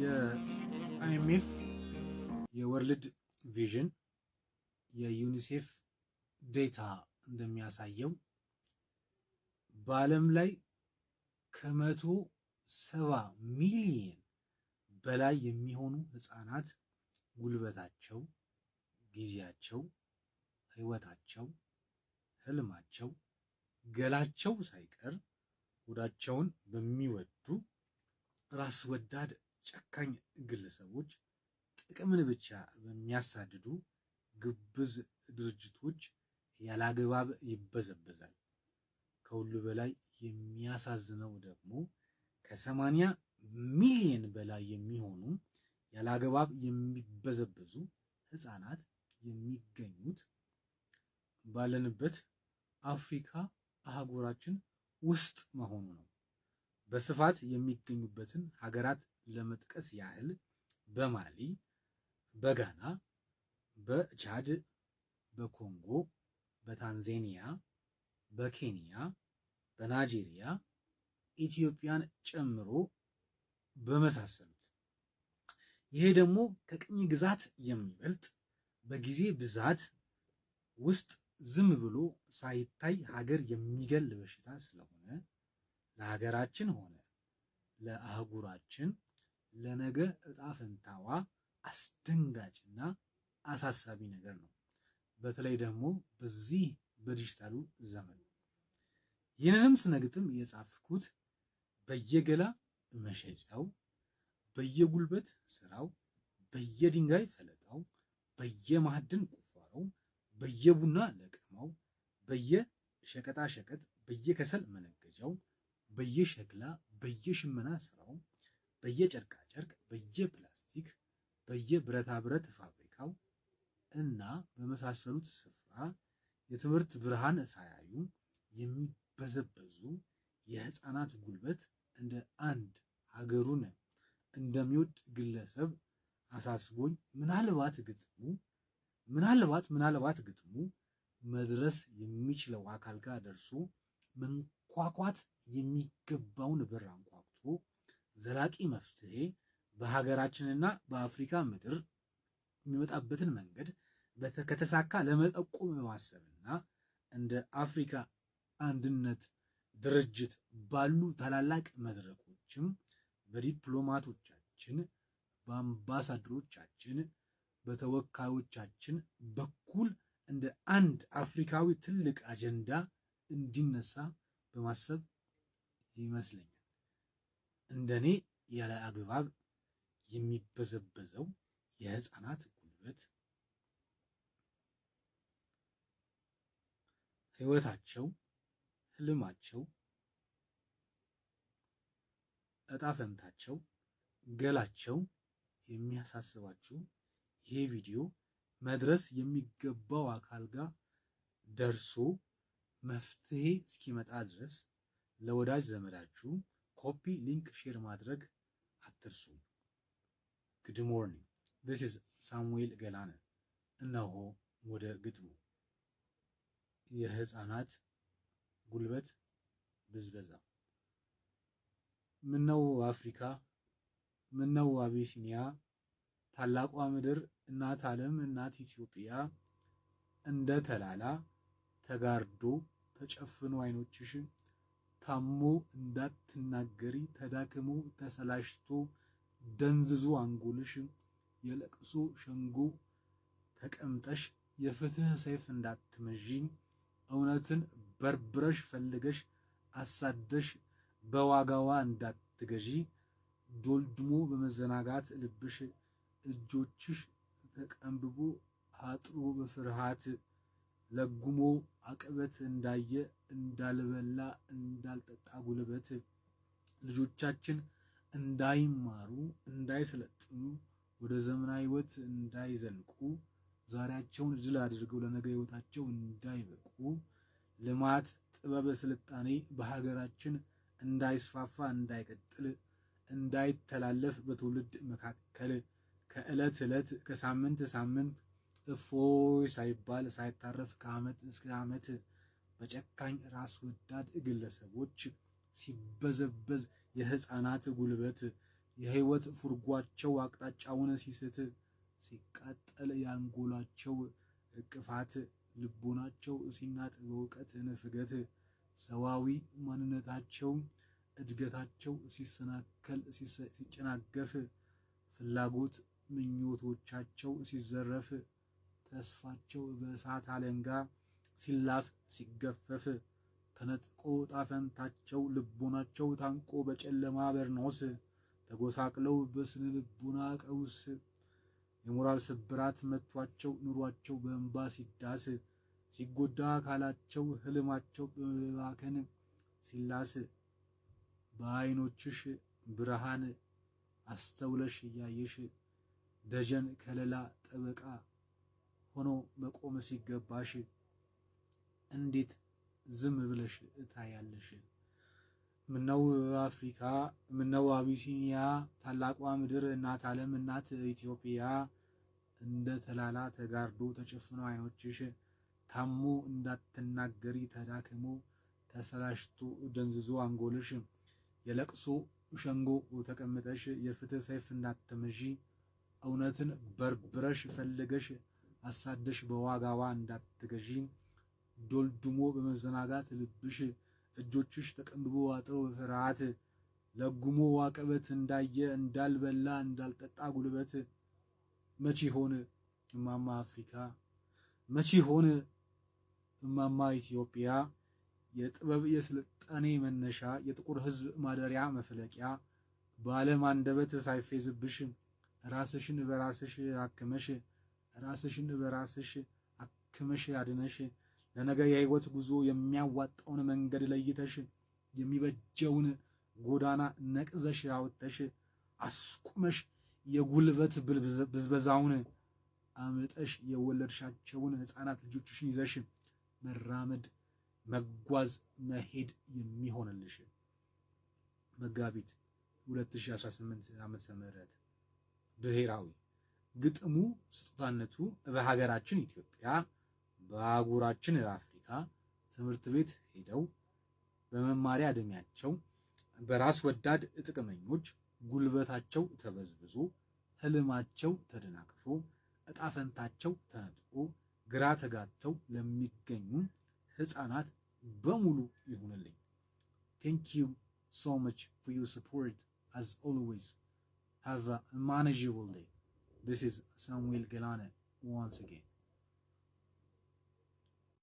የ IMF፣ የ World Vision፣ የዩኒሴፍ data እንደሚያሳየው በዓለም ላይ ከ170 ሚሊየን በላይ የሚሆኑ ህፃናት ጉልበታቸው፣ ጊዜያቸው፣ ህይወታቸው፣ ህልማቸው፣ ገላቸው ሳይቀር ሆዳቸውን በሚወዱ ራስ ወዳድ ጨካኝ ግለሰቦች፣ ጥቅምን ብቻ በሚያሳድዱ ግብዝ ድርጅቶች ያላግባብ ይበዘበዛል። ከሁሉ በላይ የሚያሳዝነው ደግሞ ከ80 ሚሊየን በላይ የሚሆኑ ያላግባብ የሚበዘበዙ ህፃናት የሚገኙት ባለንበት አፍሪካ አህጉራችን ውስጥ መሆኑ ነው። በስፋት የሚገኙበትን ሀገራት ለመጥቀስ ያህል በማሊ፣ በጋና፣ በቻድ፣ በኮንጎ፣ በታንዛኒያ፣ በኬንያ፣ በናይጄሪያ፣ ኢትዮጵያን ጨምሮ በመሳሰሉት። ይሄ ደግሞ ከቅኝ ግዛት የሚበልጥ በጊዜ ብዛት ውስጥ ዝም ብሎ ሳይታይ ሀገር የሚገል በሽታ ስለሆነ ለሀገራችን ሆነ ለአህጉራችን ለነገ እጣ ፈንታዋ አስደንጋጭና አሳሳቢ ነገር ነው። በተለይ ደግሞ በዚህ በዲጂታሉ ዘመን። ይህንንም ስነ ግጥም የጻፍኩት በየገላ መሸጫው፣ በየጉልበት ስራው፣ በየድንጋይ ፈለጣው፣ በየማዕድን ቁፋሮው፣ በየቡና ለቀማው፣ በየሸቀጣ ሸቀጥ፣ በየከሰል መነገጃው፣ በየሸክላ፣ በየሽመና ስራው፣ በየጨርቃ ጨርቅ፣ በየፕላስቲክ፣ በየብረታ ብረት ፋብሪካው እና በመሳሰሉት ስፍራ የትምህርት ብርሃን ሳያዩ የሚበዘበዙ የህፃናት ጉልበት እንደ አንድ ሀገሩን እንደሚወድ ግለሰብ አሳስቦኝ ምናልባት ግጥሙ መድረስ የሚችለው አካል ጋር ደርሶ መንኳኳት የሚገባውን በር አንኳኩቶ ዘላቂ መፍትሄ በሀገራችንና በአፍሪካ ምድር የሚመጣበትን መንገድ ከተሳካ ለመጠቆም በማሰብና እንደ አፍሪካ አንድነት ድርጅት ባሉ ታላላቅ መድረኮችም በዲፕሎማቶቻችን፣ በአምባሳደሮቻችን፣ በተወካዮቻችን በኩል እንደ አንድ አፍሪካዊ ትልቅ አጀንዳ እንዲነሳ በማሰብ ይመስለኛል። እንደኔ ያለ አግባብ የሚበዘበዘው የህፃናት ጉልበት፣ ህይወታቸው፣ ህልማቸው፣ እጣ ፈንታቸው፣ ገላቸው የሚያሳስባችሁ ይሄ ቪዲዮ መድረስ የሚገባው አካል ጋር ደርሶ መፍትሄ እስኪመጣ ድረስ ለወዳጅ ዘመዳችሁ copy link share ማድረግ አትርሱ። Good morning, this is ሳሙኤል ገላነ። እነሆ ወደ ግጥሙ። የህፃናት ጉልበት ብዝበዛ። ምነው አፍሪካ፣ ምነው አቢሲኒያ፣ ታላቋ ምድር፣ እናት ዓለም፣ እናት ኢትዮጵያ፣ እንደ ተላላ ተጋርዶ ተጨፍኖ አይኖችሽ፣ ታሞ እንዳትናገሪ ተዳክሞ ተሰላሽቶ ደንዝዞ አንጎልሽ፣ የለቅሶ ሸንጎ ተቀምጠሽ የፍትህ ሰይፍ እንዳትመዢ፣ እውነትን በርብረሽ ፈልገሽ አሳደሽ በዋጋዋ እንዳትገዢ፣ ዶልድሞ በመዘናጋት ልብሽ፣ እጆችሽ ተቀንብቦ አጥሮ በፍርሃት ለጉሞ አቀበት እንዳየ እንዳልበላ እንዳልጠጣ ጉልበት፣ ልጆቻችን እንዳይማሩ እንዳይሰለጥኑ፣ ወደ ዘመናዊ ሕይወት እንዳይዘልቁ፣ ዛሬያቸውን ድል አድርገው ለነገ ሕይወታቸው እንዳይበቁ፣ ልማት፣ ጥበብ፣ ስልጣኔ በሀገራችን እንዳይስፋፋ፣ እንዳይቀጥል፣ እንዳይተላለፍ በትውልድ መካከል ከዕለት ዕለት ከሳምንት ሳምንት እፎይ ሳይባል ሳይታረፍ ከዓመት እስከ ዓመት በጨካኝ ራስ ወዳድ ግለሰቦች ሲበዘበዝ የህፃናት ጉልበት የህይወት ፉርጓቸው አቅጣጫውን ሲስት፣ ሲቃጠል ያንጎላቸው እቅፋት፣ ልቦናቸው ሲናጥ በእውቀት ንፍገት፣ ሰዋዊ ማንነታቸው እድገታቸው ሲሰናከል ሲጨናገፍ፣ ፍላጎት ምኞቶቻቸው ሲዘረፍ፣ ተስፋቸው በእሳት አለንጋ ሲላፍ ሲገፈፍ፣ ተነጥቆ ጣፈንታቸው ልቦናቸው ታንቆ በጨለማ በርኖስ ተጎሳቅለው በስነ ልቦና ቀውስ የሞራል ስብራት መቷቸው ኑሯቸው በእንባ ሲዳስ፣ ሲጎዳ አካላቸው ህልማቸው በመባከን ሲላስ፣ በአይኖችሽ ብርሃን አስተውለሽ እያየሽ ደጀን ከለላ ጠበቃ ሆኖ መቆም ሲገባሽ እንዴት ዝም ብለሽ እታያለሽ? ምነው አፍሪካ፣ ምነው አቢሲኒያ፣ ታላቋ ምድር እናት ዓለም እናት ኢትዮጵያ፣ እንደ ተላላ ተጋርዶ ተጨፍኖ አይኖችሽ ታሞ እንዳትናገሪ ተዳክሞ ተሰላሽቶ ደንዝዞ አንጎልሽ የለቅሶ ሸንጎ ተቀምጠሽ የፍትህ ሰይፍ እንዳትመዢ እውነትን በርብረሽ ፈልገሽ አሳደሽ በዋጋዋ እንዳትገዢ ዶልዱሞ በመዘናጋት ልብሽ እጆችሽ ተቀንብቦ አጥረው በፍርሃት ለጉሞ ዋቀበት እንዳየ እንዳልበላ እንዳልጠጣ ጉልበት መቼ ሆን እማማ አፍሪካ፣ መቼ ሆን እማማ ኢትዮጵያ የጥበብ የስልጣኔ መነሻ የጥቁር ሕዝብ ማደሪያ መፍለቂያ በዓለም አንደበት ሳይፌዝብሽ ራስሽን በራስሽ አክመሽ ራስሽን በራስሽ አክመሽ አድነሽ ለነገ የህይወት ጉዞ የሚያዋጣውን መንገድ ለይተሽ የሚበጀውን ጎዳና ነቅዘሽ አውጥተሽ አስቁመሽ የጉልበት ብዝበዛውን አምጠሽ የወለድሻቸውን ህፃናት ልጆችሽን ይዘሽ መራመድ፣ መጓዝ፣ መሄድ የሚሆንልሽ። መጋቢት 2018 ዓ.ም። ብሔራዊ ግጥሙ ስጦታነቱ በሀገራችን ኢትዮጵያ በአህጉራችን አፍሪካ ትምህርት ቤት ሄደው በመማሪያ ዕድሜያቸው በራስ ወዳድ ጥቅመኞች ጉልበታቸው ተበዝብዞ፣ ህልማቸው ተደናቅፎ፣ እጣ ፈንታቸው ተነጥቆ ግራ ተጋብተው ለሚገኙ ህፃናት በሙሉ ይሁንልኝ። Thank you so much for your support as always. Have a manageable day. This is Samuel Gelane once again.